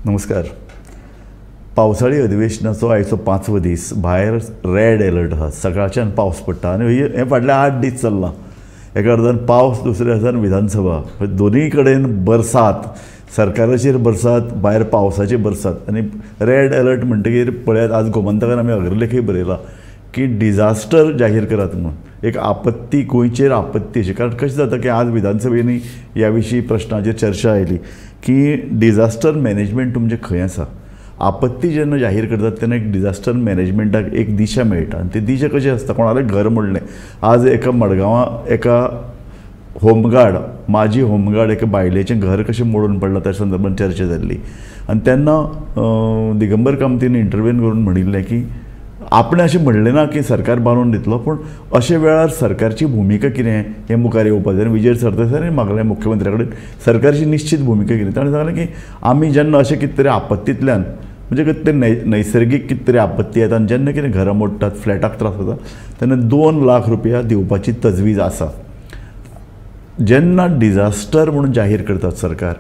नमस्कार. पावसाळी अधिवेशनाचो आयचो 5वो दीस. भायर रेड अलर्ट आसा. सकाळच्यान पावस पडटा आनी हें फाटले 8 दीस चल्लां. एका अर्दान पावस, दुसऱ्या अर्दान विधानसभा, दोनूय कडेन बरसात, सरकाराचेर बरसात, भायर पावसाची बरसात आनी रेड अलर्ट म्हणटकीर पळयात आज गोमंतकान आमी अग्रलेखय बरयला की डिझास्टर जाहीर करात म्हणून, एक आपत्ती, गोंयचेर आपत्ती अशी. कारण कशें जाता की आज विधानसभेनी ह्या विशीं प्रश्नाचेर चर्चा आयली की डिझास्टर मॅनेजमेंट तुमचें खंय आसा. आपत्ती जेन्ना जाहीर करतात तेन्ना एक डिझास्टर मॅनेजमेंटाक एक दिशा मेळटा आनी ती दिशा कशी आसता, कोणालें घर मोडलें. आज एका मडगांवां एका होमगार्ड, माजी होमगार्ड एका बायलेचें घर कशें मोडून पडलां त्या संदर्भान चर्चा जाल्ली आनी तेन्ना दिगंबर कामतीन इंटरव्यून करून म्हणिल्लें की आपणें अशें म्हणलें ना की सरकार बांदून दितलो, पूण अशे वेळार सरकारची भुमिका कितें हें मुखार येवपाक जाय. आनी विजय सरदेसाय मागलें मुख्यमंत्र्या कडेन सरकारची निश्चित भुमिका कितें. ताणें सांगलें की आमी जेन्ना अशें कितें तरी आपत्तींतल्यान, म्हणजे कितें तरी नैसर्गीक कितें तरी आपत्ती येता आनी जेन्ना कितें घरां मोडटात, फ्लॅटाक त्रास जाता, तेन्ना 2 लाख रुपया दिवपाची तजवीज आसा. जेन्ना डिझास्टर म्हणून जाहीर करतात सरकार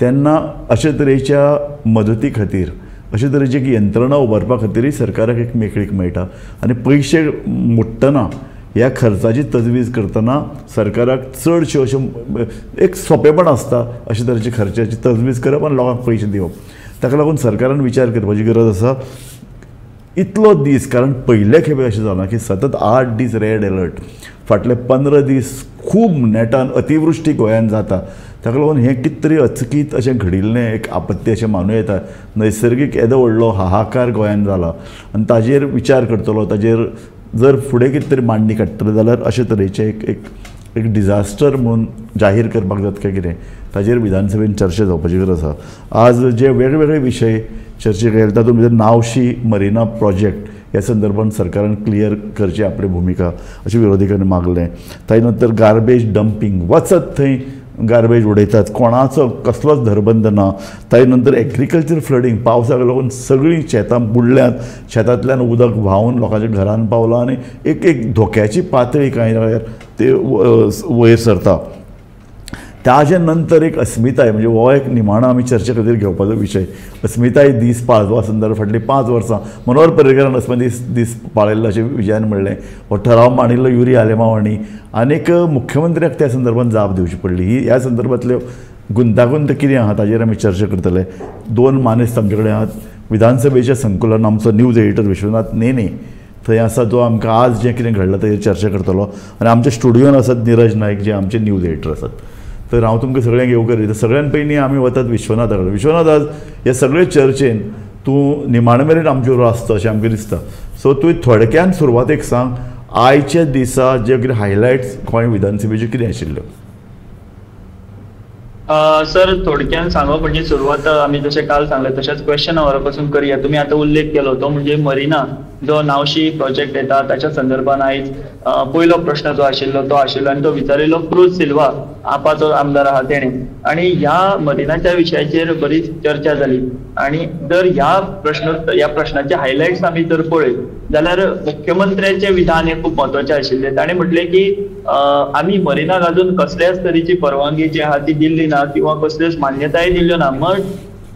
तेन्ना अशे तरेच्या मदती खातीर, अशे तरेची एक यंत्रणा उबारपा खातीरय सरकाराक एक मेकळीक मेळटा. आनी पयशे मोडटना ह्या खर्चाची तजवीज करतना सरकाराक चडश्यो अश्यो एक सोंपेपण आसता अशे तरेची खर्चाची तजवीज करप आनी लोकांक पयशे दिवप. ताका लागून सरकारान विचार करपाची गरज आसा इतलो दीस, कारण पयले खेपे अशें जालां की सतत 8 दीस रेड अलर्ट, फाटले 15 दीस खूब नेटान अतिवृश्टी गोंयांत जाता. ताका लागून हें कितें तरी अचकीत अशें घडिल्लें एक आपत्ती अशें मानूं येता. नैसर्गीक येदो व्हडलो हाहाकार गोंयांत जाला आनी ताजेर विचार करतलो, ताजेर जर फुडें कितें तरी मांडणी काडटलो जाल्यार अशे तरेचें एक एक एक डिझास्टर म्हणून जाहीर करपाक जाता काय कितें ताजेर विधानसभेन चर्चा जावपाची गरज आसा. आज जे वेगवेगळे विशय चर्चेक आयले तातूंत भितर नावशी मरिना प्रोजेक्ट ह्या संदर्भात सरकारान क्लियर करची आपली भुमिका अशें विरोधकांनी मागलें. ताजे नंतर गार्बेज डंपींग, वचत थंय गार्बेज उडयतात, कोणाचो कसलोच धरबंद ना. ताजे नंतर एग्रीकल्चर फ्लडींग, पावसाक लागून सगळीं शेतां बुडल्यांत, शेतांतल्यान उदक व्हांवन लोकांच्या घरान पावलां आनी एक एक धोक्याची पातळी कांय जाल्यार ते वयर सरता. ताजे नंतर एक अस्मिताय, म्हणजे हो एक निमाणो आमी चर्चे खातीर घेवपाचो विशय, अस्मिताय दीस पाळपा संदर्भ फाटलीं 5 वर्सां मनोहर पर्रीकारान अस्मिताय दीस पाळयल्लो अशें विजयान म्हणलें. हो ठराव मांडिल्लो युरी आलेमांव हांणी आनीक मुख्यमंत्र्याक त्या संदर्भात जाप दिवची पडली. ही ह्या संदर्भांतल्यो गुंतागुंत कितें आहा ताजेर आमी चर्चा करतले. 2 मानेस्त आमचे कडेन आहात. विधानसभेच्या संकुलन आमचो न्यूज एडिटर विश्वनाथ नेने थंय आसा, जो आमकां आज जें कितें घडलां ताजेर चर्चा करतलो. आनी आमच्या स्टुडियोन आसात निरज नायक जे आमचे न्यूज एडिटर आसात. तर हांव तुमकां सगळ्यांक येवकार दिता. सगळ्यान पयलीं आमी वतात विश्वनाथा कडेन. विश्वनाथ, आज ह्या सगळे चर्चेन तूं निमाणे मेरेन आमचे बरोबर आसता अशें आमकां दिसता. सो तुवें थोडक्यान सुरवातेक सांग आयच्या दिसा जे कितें हायलायट्स गोंय विधानसभेच्यो कितें आशिल्ल्यो. सर, थोडक्यान सांगप म्हणजे सुरवात आमी जशें काल सांगलें तशेंच क्वेश्चन आवरा पासून करुया. तुमी आतां उल्लेख केलो तो म्हणजे मरिना जो नावशी प्रोजेक्ट येता ताच्या संदर्भान आयज पयलो प्रश्न जो आशिल्लो तो आशिल्लो आनी तो विचारिल्लो क्रूज सिल्वा आपाचो आमदार आहा तेणें. आनी ह्या मरिनाच्या विशयाचेर बरीच चर्चा जाली आनी जर ह्या प्रश्नाचे हायलायट्स आमी जर पळयत जाल्यार मुख्यमंत्र्याचें विधान हें खूब म्हत्वाचें आशिल्लें. ताणें म्हटलें की आमी मरिनाक अजून कसल्याच तरेची परवानगी जी आहा ती दिल्ली ना किंवा कसल्योच मान्यताय दिल्ल्यो ना.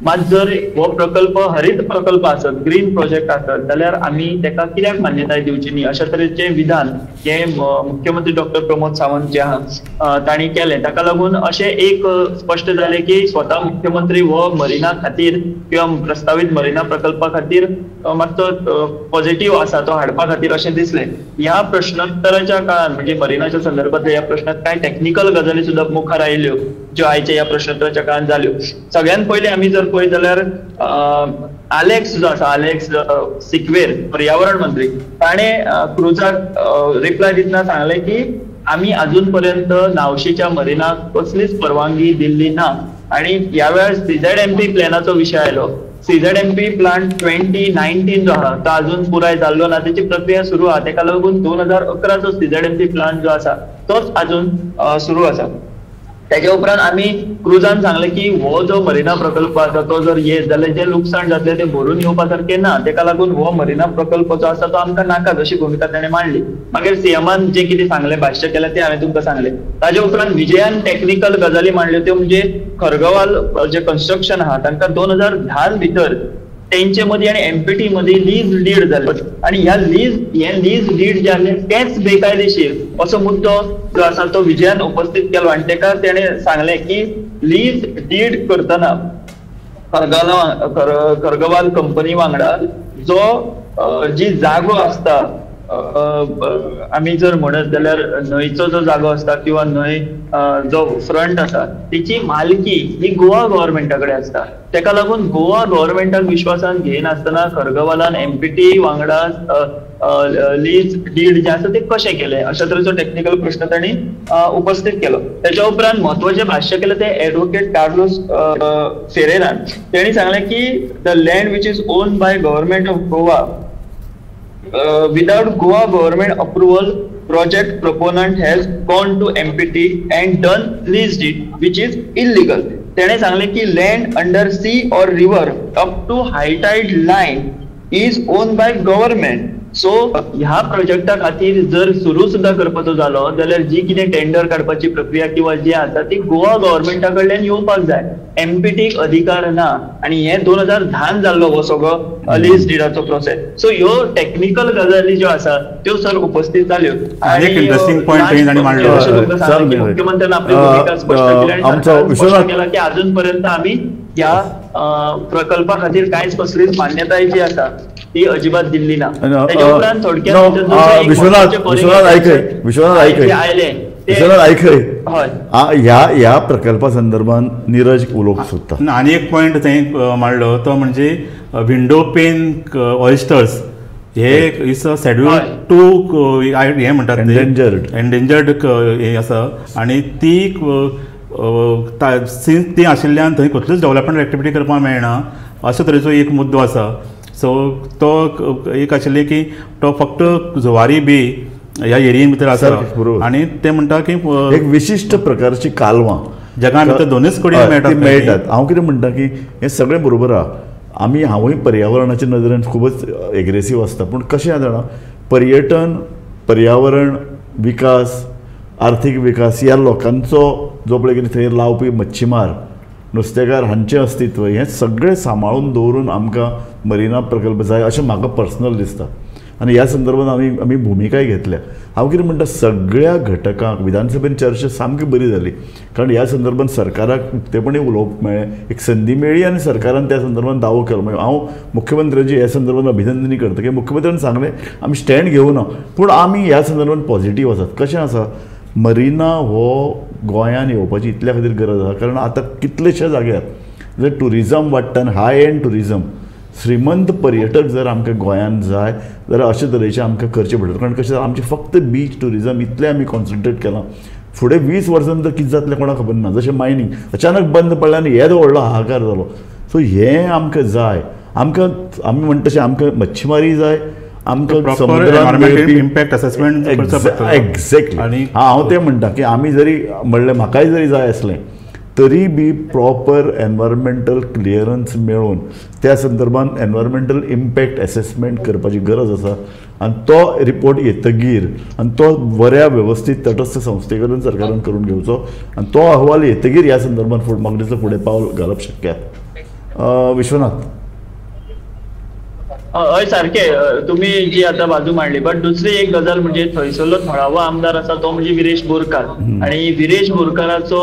मात जर हो प्रकल्प हरीत प्रकल्प आसत, ग्रीन प्रोजेक्ट आसत जाल्यार आमी ताका कित्याक मान्यताय दिवची न्ही अशा तरेचें विधान हें मुख्यमंत्री डॉक्टर प्रमोद सावंत जे आहा तांणी केलें. ताका लागून अशें एक स्पश्ट जालें की स्वता मुख्यमंत्री हो मरिना खातीर किंवा प्रस्तावीत मरिना प्रकल्पा खातीर मातसो पॉझिटिव्ह आसा तो हाडपा खातीर अशें दिसलें. ह्या प्रश्नोत्तराच्या काळान म्हणजे मरिनाच्या संदर्भांतल्या ह्या प्रश्नात कांय टॅक्निकल गजाली सुद्दां मुखार आयल्यो ज्यो आयच्या ह्या प्रश्नोत्तराच्या काळान जाल्यो. सगळ्यात पयलीं आमी जर पळयत जाल्यार आलेक्स जो आसा, आलेक्स सिक्वेर पर्यावरण मंत्री, ताणें क्रुजाक रिप्लाय दितना सांगलें की आमी अजून पर्यंत नावशीच्या मरिनाक कसलीच परवानगी दिल्ली ना. आनी ह्या वेळार CZMP प्लॅनाचो विशय आयलो. CZMP plant 2019 जो आहा तो अजून पुराय जाल्लो ना, तेची प्रक्रिया सुरू आहा. तेका लागून 2011चो CZMP plant जो आसा तोच अजून सुरू आसा. तेच्या उपरांत आमी क्रुजान सांगलें की हो जो मरिना प्रकल्प आसा तो जर येत जाल्यार जें लुकसाण जातलें तें भरून येवपा सारकें ना, तेका लागून हो मरिना प्रकल्प जो आसा तो आमकां नाका अशी भुमिका ताणें मांडली. मागीर सीएमान जें कितें सांगलें, भाश्य केलें तें हांवें तुमकां सांगलें. ताजे उपरांत विजयान टॅक्निकल गजाली मांडल्यो त्यो म्हणजे खरगवाल जे कन्स्ट्रक्शन आहा तांकां 2010 भितर तेंचे मदीं आनी एमपीटी मदीं लीज did जाले आनी ह्या लीज did जे आसले तेच बेकायदेशीर असो मुद्दो जो आसा तो विजयान उपस्थित केलो आनी तेका तेणें सांगलें की लीज did करतना खरगवाल कंपनी वांगडा जो जी जागो आसता, आमी जर म्हणत जाल्यार न्हंयचो जो जागो आसता किंवा न्हंय जो फ्रंट आसा तेची मालकी ही गोवा गव्हर्मेंटा कडेन आसता. तेका लागून गोवा गव्हर्मेंटाक विश्वासान घेयनासतना खरगवालान एमपीटी वांगडा लीज did जे आसा ते कशें केलें अशा तरेचो टॅक्निकल प्रश्न तांणी उपस्थित केलो. तेच्या उपरांत म्हत्वाचें भाश्य केलें तें एडवोकेट कार्लोस फेरेरान. तेणी सांगलें की the land which is own by government of Goa without Goa government approval, project proponent has gone to MPT and done lease deed, which is illegal. तेणे सांगलें की land under sea or river up to high tide line is owned by government. So ह्या प्रोजेक्टा खातीर जर सुरू सुद्दां करपाचो जालो जाल्यार जी कितें टेंडर काडपाची प्रक्रिया किंवा जी आसा ती गोवा गव्हर्मेंटा कडल्यान येवपाक जाय, एमपीटीक अधिकार ना. आनी हे 2010 जाल्लो हो सगळो लीज डिडाचो प्रोसेस. सो ह्यो टॅक्निकल गजाली ज्यो आसा त्यो सर उपस्थित जाल्यो. आनी इंटरेस्टिंग पॉयंट तांणी मांडलो, मुख्यमंत्र्यान आपली भुमिका स्पश्ट केली आनी स्पश्ट केला की अजून पर्यंत आमी ह्या प्रकल्पा खातीर कांयच कसलीच मान्यताय जी आसा ती अजिबात दिल्ली ना. तेच्या उपरांत थोडक्यात विश्वनाथ आयकय, ह्या ह्या प्रकल्पा संदर्भात निरज उलोवंक सोदता. आनी एक पॉयंट थंय मांडलो तो म्हणजे विंडो पेन ऑयस्टर्स हे is a schedule to हे म्हणटात एंडेंजर्ड हे आसा आनी ती सिन्स ती आशिल्ल्यान थंय कसलीच डेवलपमेंट एक्टिविटी करपाक मेळना अशे तरेचो एक मुद्दो आसा. सो तो एक आशिल्लें की तो फक्त जुवारी बे ह्या एरियेन भितर आसा आनी ते म्हणटा की एक विशिश्ट प्रकारची कालवां जगा भितर दोनूच कडेन मेळटात. हांव कितें म्हणटा की हें सगळें बरोबर आहा, आमी हांवूय पर्यावरणाच्या नदरेन खुबच एग्रेसीव आसता, पूण कशें आसा जाणा, पर्यटन, पर्यावरण विकास, आर्थीक विकास ह्या लोकांचो जो पळय कितें थंय लावपी मच्छीमार, नुस्तेकार हांचें अस्तित्व हें सगळें सांबाळून दवरून आमकां मरिना प्रकल्प जाय अशें म्हाका पर्सनल दिसता. आनी ह्या संदर्भात आमी आमी भुमिकाय घेतल्या. हांव कितें म्हणटा, सगळ्या घटकांक विधानसभेन चर्चा सामकी बरी जाली, कारण ह्या संदर्भात सरकाराक उक्तेपणी उलोवप मेळ्ळें, एक संदी मेळ्ळी आनी सरकारान त्या संदर्भात दावो केलो. मागीर हांव मुख्यमंत्र्याची ह्या संदर्भात अभिनंदनय करता की मुख्यमंत्र्यान सांगलें आमी स्टँड घेवना, पूण आमी ह्या संदर्भात पॉझिटीव आसात. कशें आसा, मरिना हो गोंयान येवपाची इतल्या खातीर गरज आसा, कारण आतां कितलेशे जाग्यार जर ट्युरिजम वाडटा आनी हाय एंड ट्युरिजम, श्रीमंत पर्यटक जर आमकां गोंयांत जाय जाल्यार अशे तरेचें आमकां करचें पडटलें. कारण कशें आमचें फक्त बीच ट्युरिजम इतलें आमी कॉन्सन्ट्रेट केलां, फुडें 20 वर्सां नंतर कितें जातलें कोणाक खबर ना. जशें मायनींग अचानक बंद पडलें आनी येदो व्हडलो हाहाकार जालो. सो हें आमकां जाय, आमकां आमी म्हणटा तशें आमकां मच्छीमारी जाय, आमकां समुद्रांत इम्पॅक्ट असेसमेंट एक्झॅक्टली. आनी हांव तें म्हणटा की आमी जरी म्हणलें म्हाकाय जरी जाय आसलें तरी बी प्रॉपर एनवायरमेंटल क्लियरन्स मेळून त्या संदर्भात एनवायरमेंटल इम्पॅक्ट एसेसमेंट करपाची गरज आसा आनी तो रिपोर्ट येतगीर आनी तो बऱ्या वेवस्थीत तटस्थ संस्थे कडेन सरकारान करून घेवचो आनी तो अहवाल येतगीर ह्या संदर्भात फुडें म्हाका दिसता फुडें पावल घालप शक्य आसा. विश्वनाथ, हय सारकें तुमी जी आतां बाजू मांडली, बट दुसरी एक गजाल म्हणजे थंयसरलो थळावो आमदार आसा तो म्हणजे विरेश बोरकार आनी विरेश बोरकाराचो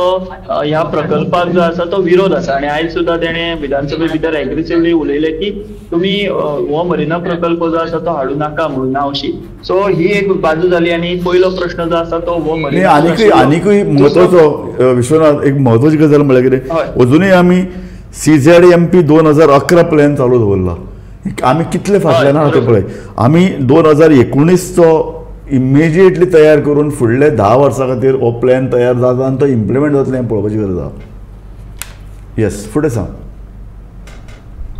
ह्या प्रकल्पाक जो आसा तो विरोध आसा आनी आयज सुद्दां तेणें विधानसभे भितर एग्रेसिवली उलयलें की तुमी हो मरिना प्रकल्प जो आसा तो हाडूं नाका म्हणून नावशी. सो ही एक बाजू जाली आनी पयलो प्रश्न जो आसा तो हो मरिना. आनीकूय म्हत्वाचो विश्वनाथ, एक म्हत्वाची गजाल म्हळ्यार कितें, अजुनूय आमी CZMP 2011 plan चालू दवरला, आमी कितले फाटल्यान आहा ते पळय. आमी 2019चो इमिजिएटली तयार करून फुडले 10 वर्सां खातीर हो प्लॅन तयार जाता आनी तो इम्प्लिमेंट जातलें हें पळोवपाची गरज आहा. येस, फुडें सांग.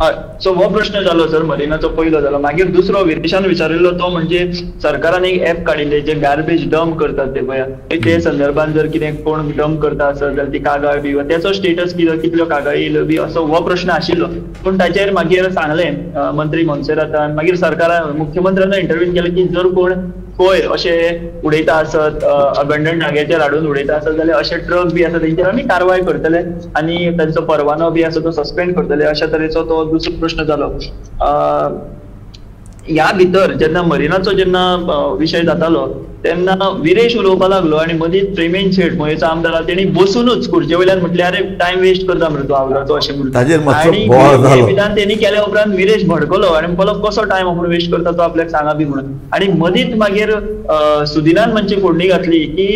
हय, सो हो प्रश्न जालो सर मरिनाचो पयलो जालो. मागीर दुसरो विरेशान विचारिल्लो तो म्हणजे सरकारान एक एप काडिल्लें जे गार्बेज डंप करतात ते पळय, ते संदर्भात जर कितें कोण डंप करता आसत जाल्यार ती कागाळ बी तेचो स्टेटस कितें, कितल्यो कागाळी येयल्यो बी असो हो प्रश्न आशिल्लो. पूण ताचेर मागीर सांगलें मंत्री मोन्सेरातान, मागीर सरकारान मुख्यमंत्र्यान इंटरव्यू केलें की जर कोण कोयर अशें उडयता आसत, अबेंडन जाग्याचेर हाडून उडयता आसत जाल्यार अशे ट्रक बी आसा तेंचेर आमी कारवाय करतले आनी तांचो परवानो बी आसा तो सस्पेंड करतले, अशा तरेचो तो दुसरो प्रश्न जालो. ह्या भितर जेन्ना मरिनाचो जेन्ना विशय जातालो तेन्ना विरेश उलोवपाक लागलो आनी मदींच प्रेमेन शेट मयेचो आमदार तेणी बसूनच खुर्चे वयल्यान म्हटलें अरे टायम वेस्ट करता मरे तूं आवडाचो अशें म्हणून. आनी विधान तेणी केल्या उपरांत विरेश भडकलो आनी म्हणपाक लागलो कसो टायम आपूण वेस्ट करता तो आपल्याक सांगा बी म्हणून. आनी मदींच मागीर सुदिनान मातशी फोडणी घातली की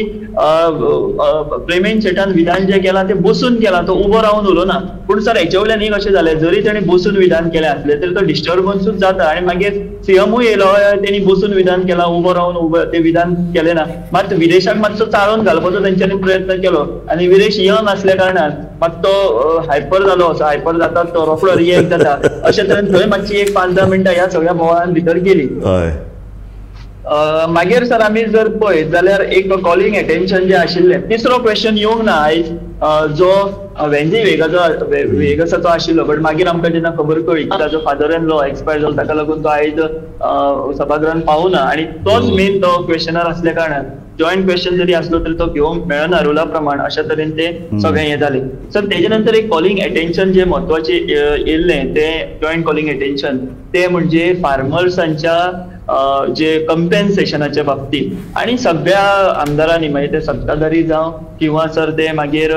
प्रेमेन शेटान विधान जें केलां तें बसून केलां, तो उबो रावन उलोवना. पूण सर हेचे वयल्यान एक अशें जालें जरी तेणी बसून विधान केलें आसलें तरी तो डिस्टर्बन्सूच जाता आनी मागीर सीएमूय येयलो तेणी बसून विधान केलां, उबो रावन उबो तें विधान केलें ना. मात विरेशाक मातसो चाळोवन घालपाचो तेंच्यांनी प्रयत्न केलो आनी विरेश यंग आसल्या कारणान मात तो हायपर जालो, असो हायपर जाता तो रोखडो रिएक्ट जाता, अशे तरेन थंय मातशी एक 5-10 मिनटां ह्या सगळ्या बोवाळान भितर गेली. मागीर सर आमी जर पळयत जाल्यार एक कॉलिंग एटेन्शन जें आशिल्लें, तिसरो क्वेश्चन येवंक ना आयज जो वेंजी वेगसाचो आशिल्लो, बट मागीर आमकां जेन्ना खबर कळ्ळी की ताजो फादर इन लॉ एक्सपायर जालो ताका लागून तो आयज सभागृहान पावना आनी तोच मेन तो क्वेश्चनर आसल्या कारणान जॉयंट क्वेश्चन जरी आसलो तरी तो घेवंक मेळना रुला प्रमाण, अशा तरेन ते सगळें हें जालें. सर तेजे नंतर एक कॉलिंग एटेन्शन जें म्हत्वाचें येयल्लें तें जॉयंट कॉलिंग एटेन्शन तें म्हणजे फार्मर्सांच्या जे कंपेन्सेशनाच्या बाबतीत आनी सगळ्या आमदारांनी मागीर ते सत्ताधारी जावं किंवा सर ते मागीर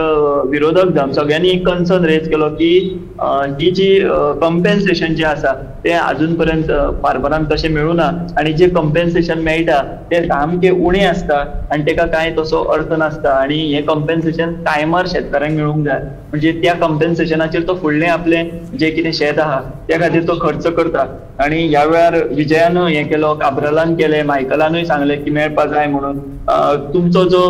विरोधक जावं सगळ्यांनी एक कन्सर्न रेज केलो की ही जी कंपेन्सेशन जें आसा तें आजून पर्यंत फार्मरांक तशें मेळूना आनी जें कंपेन्सेशन मेळटा तें सामकें उणें आसता आनी तेका कांय तसो अर्थ नासता आनी हें कंपेन्सेशन टायमार शेतकाऱ्यांक मेळूंक जाय, म्हणजे त्या कंपेन्सेशनाचेर तो फुडलें आपलें जें कितें शेत आहा त्या खातीर तो खर्च करता. आनी ह्या वेळार विजयान हें केलो, काब्रालान केलें, मायकलानूय सांगलें की मेळपाक जाय म्हणून. तुमचो जो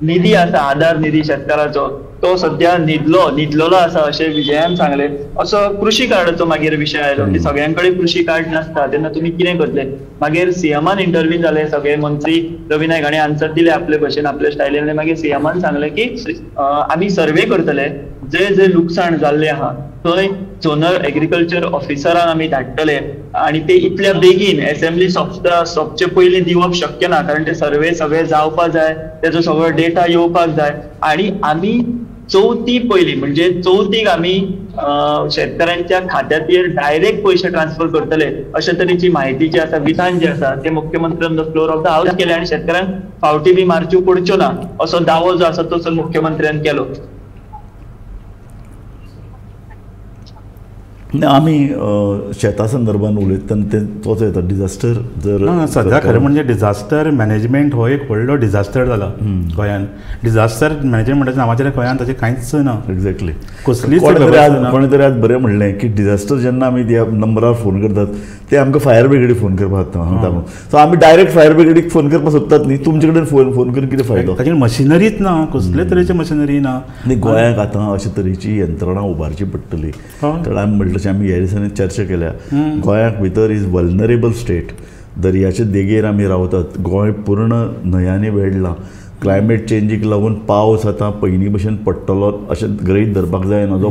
निधी आसा आधार निधी शेतकाराचो तो सद्या न्हिदलेलो आसा अशें विजयान सांगलें. असो कृशी कार्डाचो मागीर विशय आयलो की सगळ्यां कडेन कृशी कार्ड नासता तेन्ना तुमी कितें करतले. मागीर सीएमान इंटरव्यू जाले, सगळे मंत्री रवी नायक हांणी आन्सर दिले आपले भशेन आपले स्टायलीन. मागीर सीएमान सांगलें की आमी सर्वे करतले, जे जे लुकसाण जाल्लें आहा थंय झोनल एग्रीकल्चर ऑफिसरांक आमी धाडटले आनी ते इतल्या बेगीन एसेंब्ली सोंपचे पयलीं दिवप शक्य ना, कारण ते सर्वे सगळे जावपा जाय, तेजो सगळो डेटा येवपाक जाय. आनी आमी चवथी पयलीं म्हणजे चवथीक आमी शेतकऱ्यांच्या खात्याचेर डायरेक्ट पयशे ट्रान्सफर करतले अशे तरेची म्हायती जी आसा, विधान जें आसा तें मुख्यमंत्र्यान the floor of the house केलें आनी शेतकऱ्यांक फावटी बी मारच्यो पडच्यो ना असो दावो जो आसा तो मुख्यमंत्र्यान केलो. आमी शेता संदर्भात उलयतना ते तोच येता डिझास्टर जर सद्या खरें म्हणजे डिझास्टर मॅनेजमेंट हो एक व्हडलो डिझास्टर जाला गोंयान. डिझास्टर मॅनेजमेंटाच्या नांवाचेर गोंयान ताचें कांयच ना. एक्झॅक्टली. कसलीच कोणे तरी आज बरें म्हणलें की डिझास्टर जेन्ना आमी त्या नंबरार फोन करतात ते आमकां फायर ब्रिगेडीक फोन करपाक सांगता म्हणून. सो आमी डायरेक्ट फायर ब्रिगेडीक फोन करपाक सोदतात न्ही, तुमचे कडेन फोन करून कितें फायदो? ताचेर मशिनरीच ना, कसले तरेची मशिनरी ना. आनी गोंयाक आतां अशे तरेची यंत्रणा उबारची पडटली. कारण आमी म्हणलें तशें आमी ह्या दिसांनी चर्चा केल्या, गोंयाक भितर is vulnerable state, दर्याचे देगेर आमी रावतात, गोंय पूर्ण न्हंयांनी वेडलां, क्लायमेट चेंजीक लागून पावस आतां पयलीं भशेन पडटलो अशें गृहीत धरपाक जायना. जो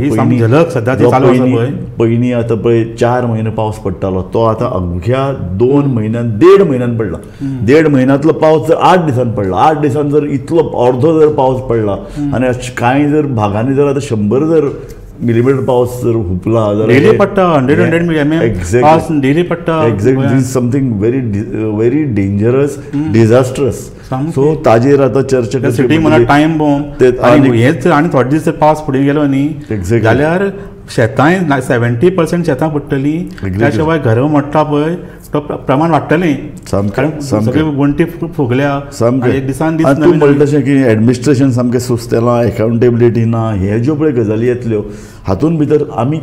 पयलीं आतां पळय 4 म्हयने पावस पडटालो तो आतां अवघ्या 2 म्हयन्यान 1.5 म्हयन्यान पडला. 1.5 म्हयन्यांतलो पावस जर 8 दिसांनी पडला, 8 दिसांनी जर इतलो अर्दो जर पावस पडला आनी कांय जर भागांनी जर आतां 100 जर मिलीमीटर पावस जर हुपला डेली पडटा, 100 mm पावस डेली पडटा. Exactly, this something very very dangerous, disastrous. So ताजेर आतां चर्चा करची सिटी म्हणा टायम बॉम्ब आनी हेच. आनी थोडे दीस पावस फुडें गेलो न्ही जाल्यार शेतांय 70% शेतां पडटलीं, त्या शिवाय घरां मोडटा पळय तो प्रमाण वाडटलें, कारण सगळे वण्टी फुगल्या एक दिसान दीस. तूं म्हणटा तशें की एडमिनिस्ट्रेशन सामकें सुस्तेलां, एकाउंटेबिलिटी ना, हे ज्यो पळय गजाली येतल्यो हातून भितर आमी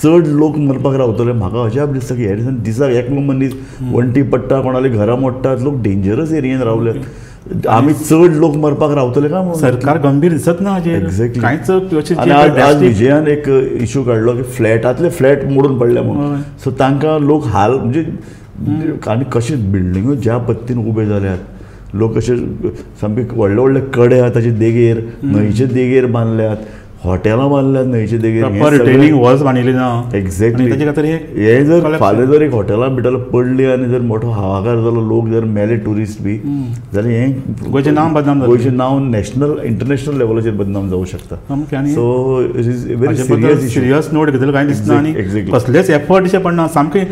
चड लोक मरपाक रावतले. म्हाका अजाप दिसता की ह्या दिसान दिसाक एकलो मनीस वण्टी पडटा, कोणाली घरां मोडटात, लोक डेंजरस एरियेन रावल्यात. आमी चड लोक मरपाक रावतले काय म्हणून सरकार गंभीर दिसत ना. एक्झॅक्टली. कांयच. आनी आज विजयान एक इशू काडलो की फ्लॅटांतले फ्लॅट मोडून पडले म्हणून. सो तांकां लोक हाल म्हणजे आनी कशे बिल्डिंगो ज्या पद्दतीन उबे जाल्यात, लोक अशे सामके व्हडले व्हडले कडे आहा ताचे देगेर, न्हंयचे देगेर बांदल्यात, हॉटेलां बांदल्यात न्हंयचे देगेर, रिटेनिंग वॉल्स बांदिल्ली ना. एक्झॅक्टली. ताचे खातीर हे जर फाल्यां जर एक हॉटेलां बिटेलां पडली आनी जर मोठो हाहाकार जालो, लोक जर मेले ट्युरिस्ट बी जाल्यार हें गोंयचें नांव बदनाम जातलें, गोंयचें नांव नॅशनल इंटरनॅशनल लेवलाचेर बदनाम जावं शकता. So it is very serious, serious note घेतलें कांय दिसना आनी कसलेच एफर्ट अशें पडना, सामकें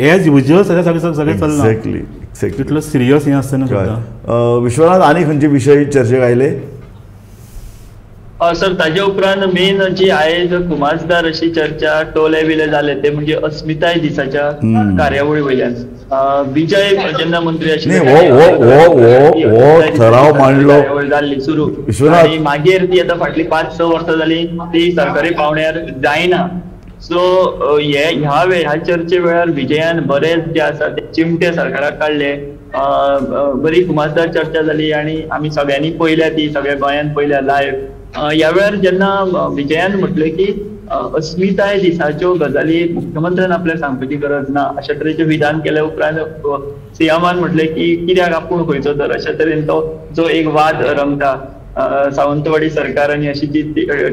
एज युजल सगळें सगळें चल्लां. Exactly exactly. इतलो सिरियस हें आसतना सुद्दां. विश्वनाथ, आनी खंयचे विशय चर्चेक आयले? सर ताजे उपरांत मेन जी आयज खुमासदार अशी चर्चा टोले बिले जाले ते म्हणजे अस्मिताय दिसाच्या कार्यावळी वयल्यान विजय जेन्ना मंत्री आशिल्ले ठराव मांडलो जाल्ली सुरू आनी मागीर ती आतां फाटली 5-6 वर्सां जाली ती सरकारी पावंड्यार जायना. सो हे ह्या चर्चे वेळार विजयान बरेच जे आसा ते चिमटे सरकाराक काडले, बरी खुमासदार चर्चा जाली आनी आमी सगळ्यांनी पळयल्या, ती सगळ्या गोंयांत पळयल्या लायव्ह. ह्या वेळार जेन्ना विजयान म्हटलें की अस्मिताय दिसाच्यो गजाली मुख्यमंत्र्यान आपल्याक सांगपाची गरज ना अशा तरेचें विधान केल्या उपरांत सीएमान म्हटलें की कित्याक आपूण खंयचो तर अशा तरेन तो जो एक वाद रंगता, सावंतवाडी सरकार आनी अशी जी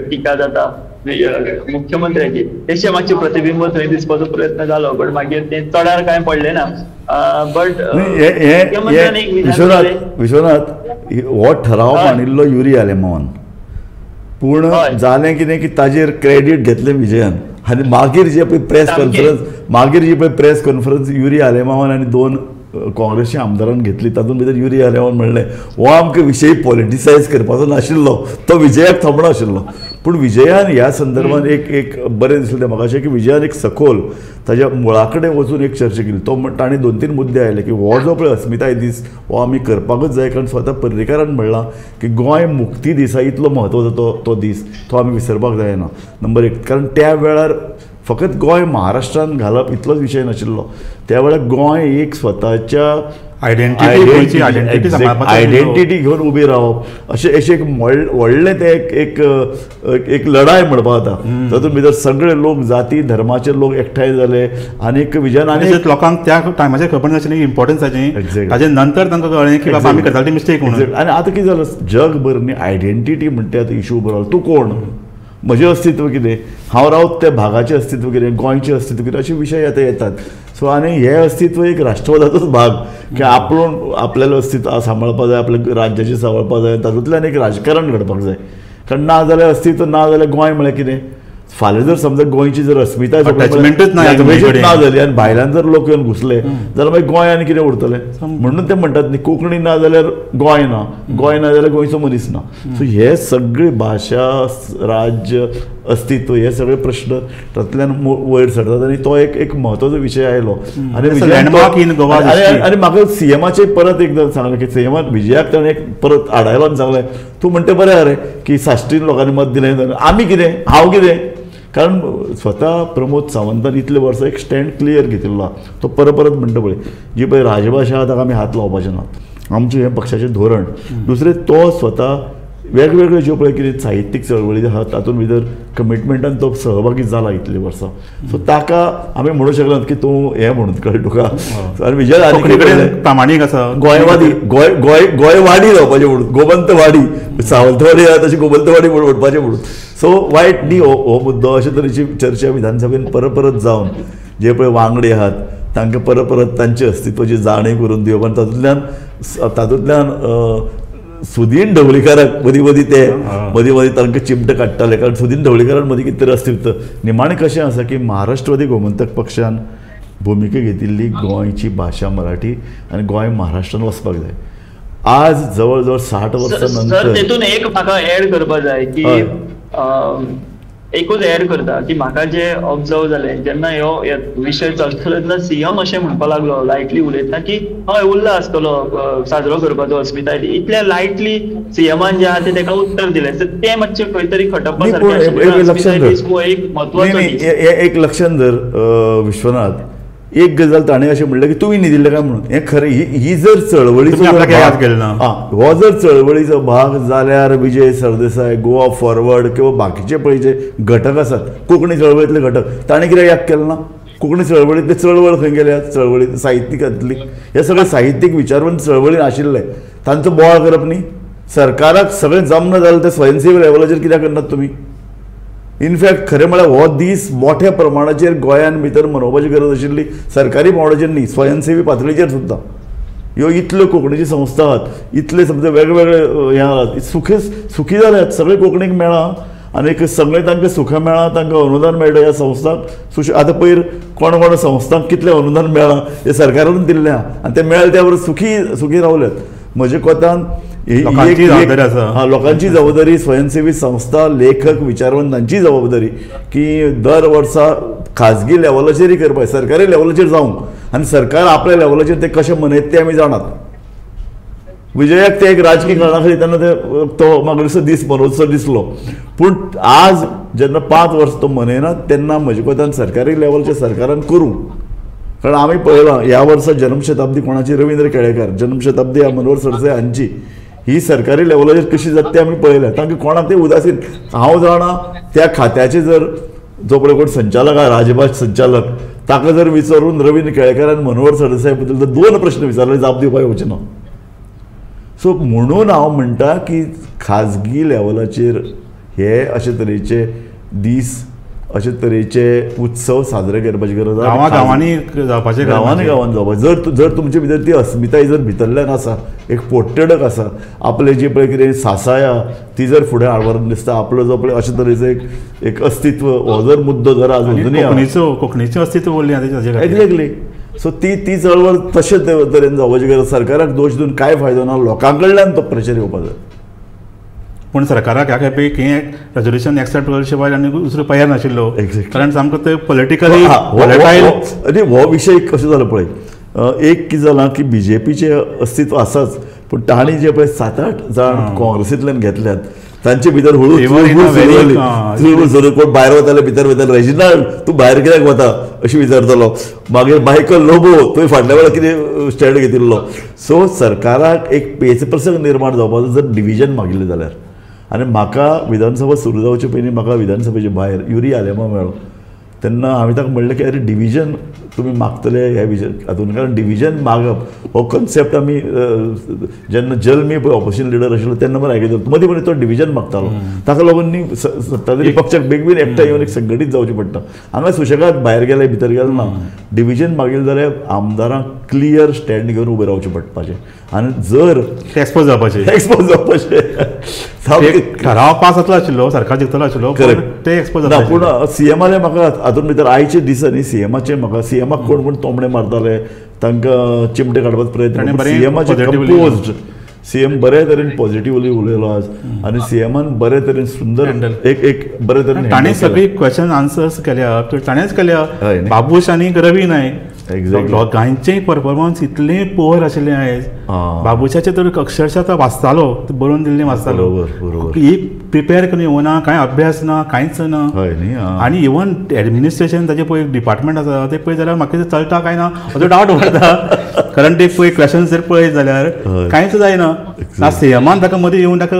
टिका जाता मुख्यमंत्र्याची, तेशें मातशें प्रतिबिंब थंय दिसपाचो प्रयत्न जालो, बट मागीर तें चडार कांय पडलें ना. बट मुख्यमंत्र्यान एक विधान, विश्वनाथ, हो ठराव मांडिल्लो युरी आलेमावान, पूण जालें कितें की ताजेर क्रेडीट घेतलें विजयान आनी मागीर जे पळय प्रेस कॉन्फरन्स, मागीर जी पळय प्रेस कॉन्फरन्स युरी आलेमावान आनी 2 काँग्रेसच्या आमदारान घेतली, तातूंत भितर युरी आलेमावान म्हणलें हो आमकां विशय पॉलिटिसायज करपाचो नाशिल्लो, तो विजयाक थोमणो आशिल्लो. पूण विजयान ह्या संदर्भात एक एक बरें दिसलें तें म्हाका अशें की विजयान एक सखोल ताज्या मुळा कडेन वचून एक चर्चा केली. तो ताणें 2-3 मुद्दे आयले की हो जो पळय अस्मिताय दीस हो आमी करपाकूच जाय, कारण स्वता पर्रीकारान म्हणलां की गोंय मुक्ती दिसा इतलो म्हत्वाचो तो दीस, तो आमी विसरपाक जायना. नंबर 1, कारण त्या वेळार फकत गोंय महाराष्ट्रान घालप इतलोच विशय नाशिल्लो, त्या वेळार गोंय एक स्वताच्या आयडेंटिटी घेवन उबी रावप अशें अशें एक व्हडलें तें एक एक लढाय म्हणपाक जाता. तातूंत भितर सगळे लोक जाती धर्माचे लोक एकठांय जाले आनी एक विजन आनी लोकांक त्या टायमाचेर खबर नाशिल्ली इम्पॉर्टन्साची, ताजे नंतर तांकां कळ्ळें की बाबा आमी करताले मिस्टेक म्हणून. आनी आतां कितें जालें, जगभर न्ही आयडेंटिटी म्हणटा आतां इशू उबो रावलो, तूं कोण, म्हजें अस्तित्व कितें, हांव रावत त्या भागाचें अस्तित्व कितें, गोंयचें अस्तित्व कितें, अशे विशय आतां येतात. सो आनी हें अस्तित्व एक राष्ट्रवादाचोच भाग की आपूण आपल्यालें अस्तित्व सांबाळपाक जाय, आपल्या राज्याचें सांबाळपाक जाय, तातूंतल्यान एक राजकारण घडपाक जाय. कारण ना जाल्यार अस्तित्व ना जाल्यार गोंय म्हळ्यार कितें, फाल्यां जर समजा गोंयची जर अस्मिताय ना जाली आनी भायल्यान जर लोक येवन घुसले जाल्यार मागीर गोंय आनी कितें उरतलें. म्हणून ते म्हणटात न्ही, कोंकणी ना जाल्यार गोंय ना, गोंय ना जाल्यार गोंयचो मनीस ना. सो हे सगळे भाशा, राज्य, अस्तित्व हे सगळे प्रश्न तातूंतल्यान वयर सरतात आनी तो एक एक म्हत्वाचो विशय आयलो. आनी आनी म्हाका सीएमाचें परत एकदां सांगलें की सीएमान विजयाक ताणें एक परत आडायलो आनी सांगलें तूं म्हणटा बरें अरे की साश्टीन लोकांनी मत दिलें, आमी कितें, हांव कितें, कारण स्वता प्रमोद सावंतान इतले वर्सां एक स्टँड क्लियर घेतिल्लो, तो परत परत म्हणटा पळय जी पळय राजभाशा आहा ताका आमी हात लावपाचें ना, आमचें हें पक्षाचें धोरण. दुसरें तो स्वता वेगवेगळे ज्यो पळय कितें साहित्यीक चळवळी आहा तातूंत भितर कमिटमेंटान तो सहभागी जाला इतलीं वर्सां. सो ताका आमी म्हणूं शकनात की तूं हें म्हणून कळ्ळें तुका. आनी विजय आनी प्रामाणीक आसा, गोंयवादी, गोंय गोंय गोंयवाडी जावपाचें म्हणून, गोमंतवाडी, सावंतवाडी आहा तशी गोमंतवाडी म्हणून म्हणपाचें म्हणून. सो वायट न्ही हो मुद्दो. अशे तरेची चर्चा विधानसभेन परत परत जावन जे पळय वांगडी आहात तांकां परत परत तांचे अस्तित्वाची जाणीव करून दिवप आनी तातूंतल्यान तातूंतल्यान सुदीन ढवळीकाराक मदीं मदीं ते मदीं मदीं तांकां चिमटे काडटाले, कारण सुदीन ढवळीकारान मदीं कितें तरी अस्तित्व. निमाणें कशें आसा की महाराष्ट्रवादी गोमंतक पक्षान भुमिका घेतिल्ली गोंयची भाशा मराठी आनी गोंय महाराष्ट्रान वचपाक जाय. आज जवळ जवळ 60 वर्सां नंतर तेतून एक म्हाका एड करपाक जाय की एकूच एड करता की म्हाका जे ऑब्जर्व जालें जेन्ना ह्यो विशय चलतलो तेन्ना सीएम अशें म्हणपाक लागलो लायटली उलयतना की हय उरला आसतलो साजरो करपाचो अस्मिताय, इतल्या लायटली सीएमान जे आहा तें ताका उत्तर दिलें, तें मातशें खंय तरी खटपा सारकें. एक म्हत्वाचो एक लक्षांत धर विश्वनाथ, एक गजाल ताणें अशें म्हणलें की तुमी न्हिदिल्ले काय म्हणून. हें खरें, ही जर चळवळीचो हो जर चळवळीचो भाग जाल्यार विजय सरदेसाय, गोवा फॉरवर्ड किंवा बाकीचे पळय जे घटक आसात कोंकणी चळवळींतले घटक, ताणें कित्याक याद केलें ना? कोंकणी चळवळींतली चळवळ खंय गेल्या? चळवळी साहित्यिकांतली हे सगळे साहित्यीक विचारवंत चळवळीन आशिल्ले, तांचो बोवाळ करप न्ही. सरकाराक सगळें जमना जालें तें स्वयंसेवी लेवलाचेर कित्याक करनात तुमी? इनफॅक्ट खरें म्हळ्यार हो दीस मोठ्या प्रमाणाचेर गोंयान भितर मनोवपाची गरज आशिल्ली, सरकारी पावंड्याचेर न्ही, स्वयंसेवी पातळीचेर सुद्दां. ह्यो इतल्यो कोंकणीच्यो संस्था आहात, इतले समजा वेगवेगळे हें आहात, सुखी सुखी जाल्यात सगळे कोंकणीक मेळ्ळां आनी सगळें तांकां सुखां मेळ्ळां, तांकां अनुदान मेळटा ह्या संस्थांक. आतां पयर कोण कोण संस्थांक कितलें अनुदान मेळ्ळां हें सरकारान दिल्लें आहा आनी तें मेळ्ळें त्या बरोबर सुखी सुखी रावल्यात. म्हज्या कोतान लोकांची जबाबदारी, स्वयंसेवी संस्था, लेखक, विचारवंतांची जबाबदारी की दर वर्सा खाजगी लेवलाचेरय करपाक, सरकारी लेवलाचेर जावंक आनी सरकार आपल्या लेवलाचेर ते कशें मनयत ते आमी जाणात. विजयाक ते एक राजकीय कारणा खातीर तेन्ना ते तो म्हाका दीस मनोवचो दिसलो, पूण आज जेन्ना 5 वर्सां तो मनयना तेन्ना म्हज्या कोतान सरकारी लेवलाचेर सरकारान करूं. कारण आमी पळयलां ह्या वर्सा जन्मशताब्दी कोणाची, रवींद्र केळेकार जन्मशताब्दी ह्या मनोहर सरदेसाय हांची, ही सरकारी लेवलाचेर कशी जाता ते आमी पळयल्या. तांकां कोणाक ते उदासीन, हांव जाणा त्या खात्याचे जर जो पळय कोण संचालक आहा, राजभास संचालक, ताका जर विचारून रवींद्र केळेकार आनी मनोहर सरदेसाय बद्दल जर 2 प्रश्न विचारले जाप दिवपाक येवचे ना. सो म्हणून हांव म्हणटा की खाजगी लेवलाचेर हे अशे तरेचे दीस, अशे तरेचे उत्सव साजरे करपाची गरज आसा. गांवांनी जावपाचे, गांवांनी गांवांनी जावपाक. जर जर तुमचे भितर ती अस्मिताय जर भितरल्यान आसा, एक पोट्टेडक आसा, आपले जी पळय कितें सासाय आहा ती जर फुडें हाडून दिसता, आपलो जो पळय अशे तरेचो एक एक अस्तित्व हो जर मुद्दो जर आज अजुनूय कोंकणीचें अस्तित्व उरलें. एक्झॅक्टली. सो ती ती चळवळ तशे तरेन जावपाची गरज. सरकाराक दोश दिवन कांय फायदो ना, लोकां कडल्यान तो प्रेशर येवपाक जाय. पूण सरकाराक ह्या खेपे हें रेजोल्युशन एक्सेप्ट करचे शिवाय आनी दुसरो पर्याय नाशिल्लो, कारण सामको ते पॉलिटिकली वॉलेटायल. आनी हो विशय कसो जालो पळय, एक कितें जालां की बीजेपीचें अस्तित्व आसाच, पूण तांणी जे पळय 7-8 जाण काँग्रेसींतल्यान घेतल्यात तांचे भितर हळू सुरू, कोण भायर वताले भितर वताले, रेजिनाल्ड तूं भायर कित्याक वता अशें विचारतलो, मागीर मायकल लोबो तुवें फाटल्या वेळार कितें स्टँड घेतिल्लो. सो सरकाराक एक पेच प्रसंग निर्माण जावपाचो जर डिविजन मागिल्लें जाल्यार. आनी म्हाका विधानसभा सुरू जावचे पयलीं म्हाका विधानसभेचे भायर युरी आलेमा मेळ्ळो तेन्ना हांवें ताका म्हणलें की अरे डिविजन तुमी मागतले ह्या विजन हातून, कारण डिविजन मागप हो कॉन्सेप्ट आमी जेन्ना जल्मी पळय ऑपोजिशन लिडर आशिल्लो तेन्ना मरे आयकयतालो, मदीं मदीं तो डिविजन मागतालो. ताका लागून न्ही सत्ताधारी पक्षाक बेगीन एकठांय येवन एक संघटीत जावचें पडटा. हांगा सुशेगाद भायर गेले भितर गेले ना, डिविजन मागिल्लें जाल्यार आमदारांक क्लियर स्टँड घेवन उबें रावचें पडपाचें आनी जर एक्सपोज जावपाचें, एक्सपोज जावपाचें. ठराव पास जातलो आशिल्लो, सरकार जिखतलो आशिल्लो, ते एक्सपोज ना. पूण सीएमाले म्हाका हातूंत भितर आयचे दिसांनी सीएमाचे म्हाका सीएमाक कोण कोण तोमणे मारताले, तांकां चिमटे काडपाचो प्रयत्न, सीएमाचे कंपोज्ड, सीएम बरे तरेन पॉझिटिवली उलयलो आज आनी सीएमान बरे तरेन सुंदर एक एक बरे तरेन ताणें सगळी क्वेश्चन आन्सर्स केल्या, ताणेंच केल्या. बाबूश आनी रवी नायक दोगांयचेय परफॉर्मन्स इतले पुअर आशिल्ले आयज. बाबूशाचे तर अक्षरशः तो वाचतालो, बरोवन दिल्लें वाचतालो, एक प्रिपेर करून येवना, कांय अभ्यास ना, कांयच ना. आनी इवन एडमिनिस्ट्रेशन ताजें पळय डिपार्टमेंट आसा तें पळय जाल्यार म्हाका चलता काय ना असो डावट उरता, कारण ते पळय क्वेश्चन जर पळयत जाल्यार कांयच जायना. ना सीएमान ताका मदीं येवन ताका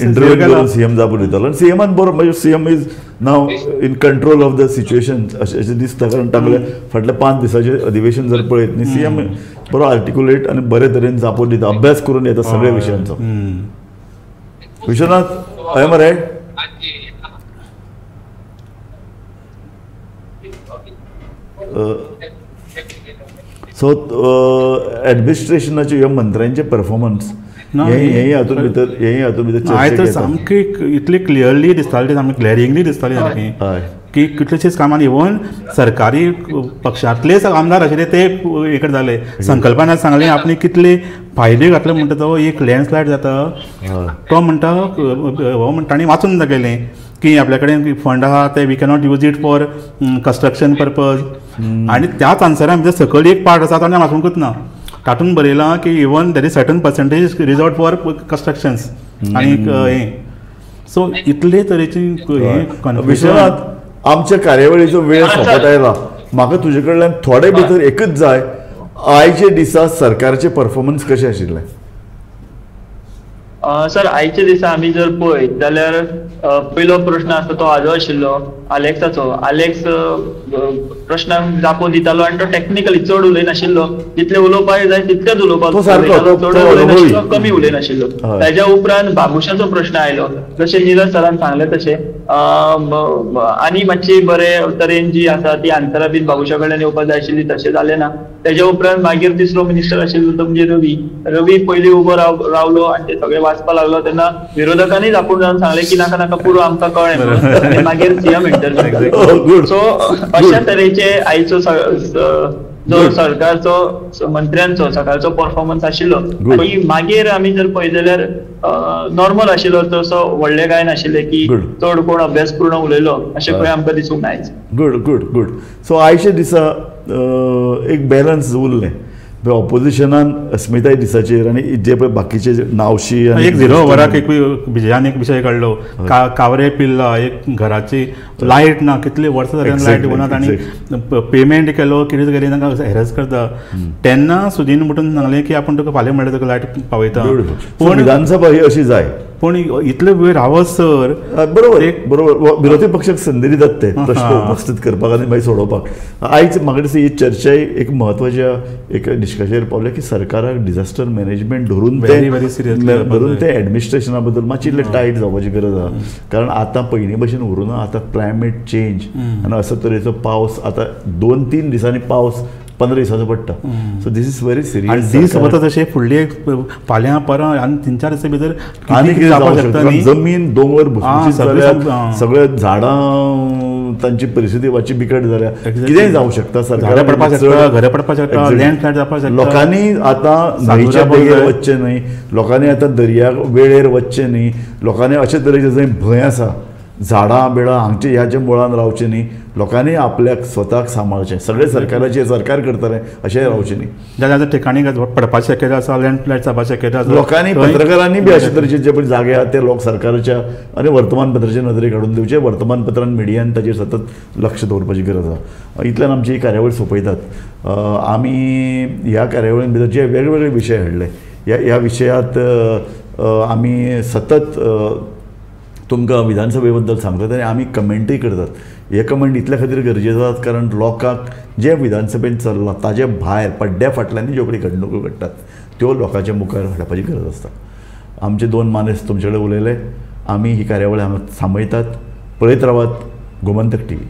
इंटरव्यू करून सीएम जाप दितालो आनी सीएमान बरो, म्हणजे CM is now in control of the situation अशें दिसता. कारण तांगेलें फाटल्या 5 दिसाचें अधिवेशन जर पळयत न्ही, सीएम बरो आर्टिक्युलेट आनी बरे तरेन जापो दिता, अभ्यास करून येता सगळ्या विशयांचो. विश्वनाथ हय मरे, सो एडमिनिस्ट्रेशनाचे ह्या मंत्र्यांचे परफॉर्मन्स हेंय हातूंत भितर, हेंय हातूंत भितर आयज तर सामकी इतली क्लियरली दिसताली, सामकी ग्लॅरिंगली दिसताली सारकी की कितलेशेच कामां इवन सरकारी पक्षांतलेच आमदार आशिल्ले ते हे जाले. संकल्पान सांगलें आपणे कितले फायदे घातले म्हणटा तो एक लँडस्लायड जाता, तो म्हणटा हो म्हणटा तांणी वाचून दाखयलें की आपल्या कडेन फंड आहा ते we cannot use it for construction purpose. आनी त्याच आन्सरा भितर सकयल एक पार्ट आसा ताणें वाचूंकच ना, तातूंत बरयलां की even there is certain percentage reserve for constructions आनी हें. सो इतले तरेची हें कन्फ्युजन. आमच्या कार्यावळीचो वेळ सोंपत आयला. म्हाका तुजे कडल्यान थोडे भितर एकच जाय, आयचे दिसा सरकारचे परफॉर्मन्स कशें आशिल्लें? सर आयच्या दिसा आमी जर पळयत जाल्यार पयलो प्रश्न आसा तो हाजो आशिल्लो आलेक्साचो. आलेक्स प्रश्नांक जापो दितालो आनी तो टॅक्निकली चड उलयनाशिल्लो, जितले उलोवपाक जाय तितलेच उलोवपाक, चड उलयनाशिल्लो, कमी उलयनाशिल्लो. ताज्या उपरांत बाबुशाचो प्रश्न आयलो, जशें निरज सरान सांगलें तशें आनी मातशी बरे तरेन जी आसा ती आन्सरां बीन बाबुशा कडल्यान येवपाक जाय आशिल्ली, तशें जालें ना. तेज्या उपरांत मागीर तिसरो मिनिस्टर आशिल्लो तो म्हणजे रवी. रवी पयलीं उबो रावलो आनी ते सगळे वाचपाक लागलो तेन्ना विरोधकांनीच आपूण जावन सांगलें की नाका नाका पुरो आमकां कळ्ळें म्हणून, आनी मागीर सीएम इंटरव्यू. सो अशा तरेचे आयचो जो सरकारचो मंत्र्यांचो सकाळचो परफॉर्मन्स आशिल्लो. आनी मागीर आमी जर पळयत जाल्यार नॉर्मल आशिल्लो, तसो व्हडलें कांय नाशिल्लें की चड कोण अभ्यासपूर्ण उलयलो अशें खंय आमकां दिसूंक ना. Good good good. सो आयच्या दिसा एक बॅलन्स उरलें ऑपोजिशनान अस्मिताय दिसाचेर आनी जे पळय बाकीचे नावशी एक झिरो वराक एक विजयान एक विशय काडलो, कावरे पिल्ला, एक घराची लायट ना, कितले वर्सां जाली लायट येवनात आनी पेमेंट केलो कितें केलें तांकां हॅरस करता. तेन्ना सुदीन म्हणून सांगलें की आपूण तुका फाल्यां म्हणल्यार तुका लायट पावयता. पूण विधानसभा ही अशी जाय, पूण इतले वेळ रावत सर. बरोबर बरोबर, विरोधी पक्षाक संदी दितात ते प्रश्न उपस्थित करपाक आनी मागीर सोडोवपाक. आयज म्हाका दिसता ही चर्चाय एक म्हत्वाच्या एक निश्कर्शेर पावल्या की सरकाराक डिझास्टर मॅनेजमेंट धरून धरून ते एडमिनिस्ट्रेशना बद्दल मातशी इल्लें टायट जावपाची गरज आसा. कारण आतां पयलीं भशेन उरूना, आतां क्लायमेट चेंज आनी असो तरेचो पावस आतां 2-3 दिसांनी पावस 15 दिसांचो पडटा. So this is very serious. दीस वता तशें फुडले फाल्यां परां आनी 3-4 दिसां भितर आनी कितें जावपाक शकता. जमीन दोंगर भुसभुशीत जाल्या, सगळे झाडां तांची परिस्थिती मातशी बिकट जाल्या, कितेंय जावं शकता. सरकार पडपाक शकता, घरां पडपाक शकता, लँडस्लायड जावपाक शकता. लोकांनी आतां न्हंयच्या देगेर वचचें न्हय, लोकांनी आतां दर्या वेळेर वचचें न्हय, लोकांनी अशे तरेचे जंय भंय आसा झाडां बिळां हांगचे ह्याच्या मुळान रावचें न्ही, लोकांनी आपल्याक स्वताक सांबाळचें. सगळें सरकाराचेर सरकार करतलें अशें रावचें न्ही. ज्या ठिकाणी पडपाची शक्यता आसा, लँडस्लायड जावपाची शक्यता आसा, लोकांनी पत्रकारांनी बी अशे तरेचे जे पळय जागे आहात ते लोक सरकाराच्या आनी वर्तमानपत्राच्या नदरेक हाडून दिवचे. वर्तमानपत्रान मिडियान ताचेर सतत लक्ष दवरपाची गरज आसा. इतल्यान आमची ही कार्यावळ सोंपयतात. आमी ह्या कार्यावळीन भितर जे वेगवेगळे विशय हाडले ह्या विशयांत आमी सतत तुमकां विधानसभे बद्दल सांगतात आनी आमी कमेंटूय करतात. हे कमेंट इतल्या खातीर गरजेचे आसात कारण लोकांक जें विधानसभेन चल्लां ताजे भायर पड्ड्या फाटल्यानूय ज्यो पळय घडणुको घडटात त्यो लोकांच्या मुखार हाडपाची गरज आसता. आमचे 2 मानेस्त तुमचे कडेन उलयले. आमी ही कार्यावळ हांगा थांबयतात. पळयत रावात गोमंतक टीव्ही.